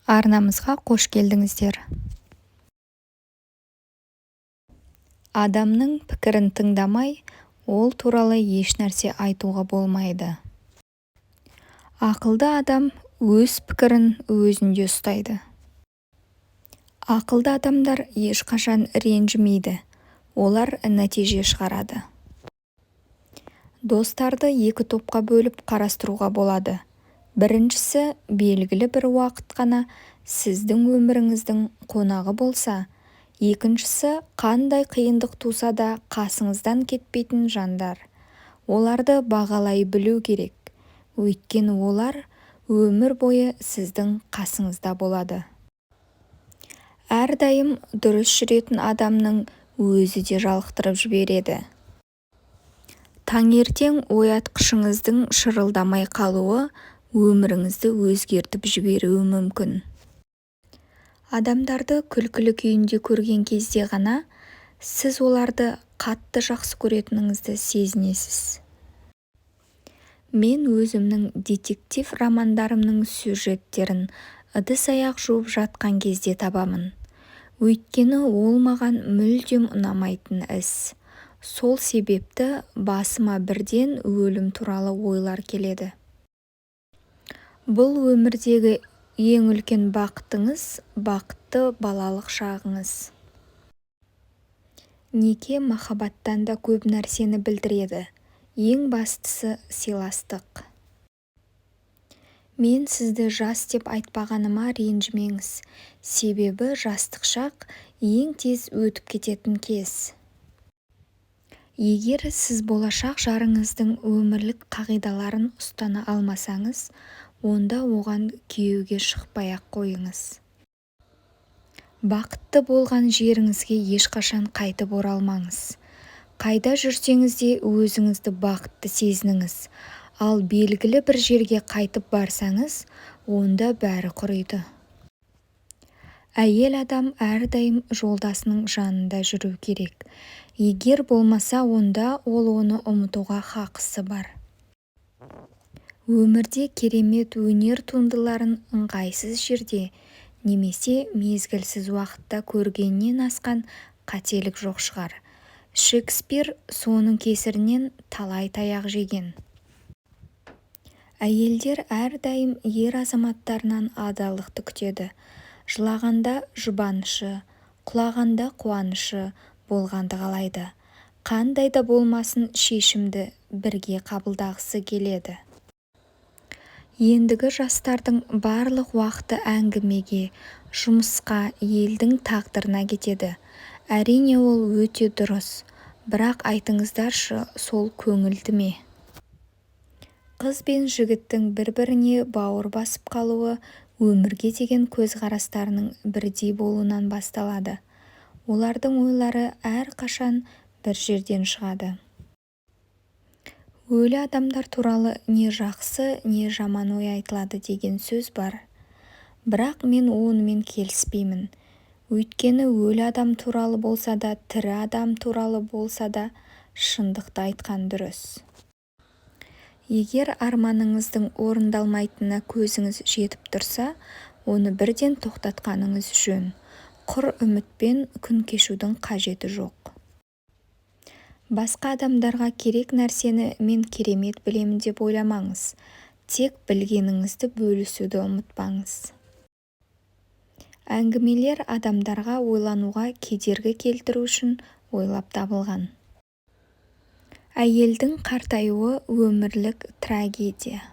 Арнамызға қош келдіңіздер! Адамның пікірін тыңдамай, ол туралы ешнәрсе айтуға болмайды. Ақылды адам өз пікірін өзінде ұстайды. Ақылды адамдар ешқашан ренжімейді, олар нәтиже шығарады. Достарды екі топқа бөліп қарастыруға болады. Біріншісі белгілі бір уақыт қана сіздің өміріңіздің қонағы болса, екіншісі қандай қиындық туса да қасыңыздан кетпейтін жандар. Оларды бағалай білу керек, өйткені олар өмір бойы сіздің қасыңызда болады. Әрдайым дұрыс жүретін адамның өзі де жалықтырып жібереді. Таңертең оятқышыңыздың шырылдамай қалуы өміріңізді өзгертіп жіберуі мүмкін. Адамдарды күлкілі күйінде көрген кезде ғана сіз оларды қатты жақсы көретініңізді сезінесіз. Мен өзімнің детектив романдарымның сюжеттерін ыдыс-аяқ жуып жатқан кезде табамын. Өйткені ол маған мүлдем ұнамайтын іс. Сол себепті басыма бірден өлім туралы ойлар келеді. Бұл өмірдегі ең үлкен бақытыңыз бақытты балалық шағыңыз. Неке махаббаттан да көп нәрсені білдіреді. Ең бастысы сыйластық. Мен сізді жас деп айтпағаныма ренжімеңіз, себебі жастық шақ ең тез өтіп кететін кез. Егер сіз болашақ жарыңыздың өмірлік қағидаларын ұстана алмасаңыз, онда оған күйеуге шықпай-ақ қойыңыз. Бақытты болған жеріңізге ешқашан қайтып оралмаңыз. Қайда жүрсеңіз де өзіңізді бақытты сезініңіз, ал белгілі бір жерге қайтып барсаңыз, онда бәрі құриды. Әйел адам әрдайым жолдасының жанында жүру керек. Егер болмаса онда ол оны ұмытуға хақысы бар. Өмірде керемет өнер туындыларын ыңғайсыз жерде немесе мезгілсіз уақытта көргеннен асқан қателік жоқ шығар. Шекспир соның кесірінен талай таяқ жеген. Әйелдер әрдайым ер азаматтарынан адалдықты күтеді. Жылағанда жұбанышы, құлағанда қуанышы болғанды қалайды. Қандай да болмасын шешімді бірге қабылдағысы келеді. Ендігі жастардың барлық уақыты әңгімеге, жұмысқа, елдің тағдырына кетеді. Әрине ол өте дұрыс, бірақ айтыңыздаршы сол көңілді ме? Қыз бен жігіттің бір-біріне бауыр басып қалуы өмірге деген көзқарастарының бірдей болуынан басталады. Олардың ойлары әрқашан бір жерден шығады. Өлі адамдар туралы не жақсы, не жаман ой айтылады деген сөз бар. Бірақ мен онымен келіспеймін. Өйткені өлі адам туралы болса да, тірі адам туралы болса да шындықты айтқан дұрыс. Егер арманыңыздың орындалмайтынына көзіңіз жетіп тұрса, оны бірден тоқтатқаныңыз жөн. Құр үмітпен күн кешудің қажеті жоқ. Басқа адамдарға керек нәрсені мен керемет білемін деп ойламаңыз. Тек білгеніңізді бөлісуді ұмытпаңыз. Әңгімелер адамдарға ойлануға кедергі келтіру үшін ойлап табылған. Әйелдің қартаюы өмірлік трагедия.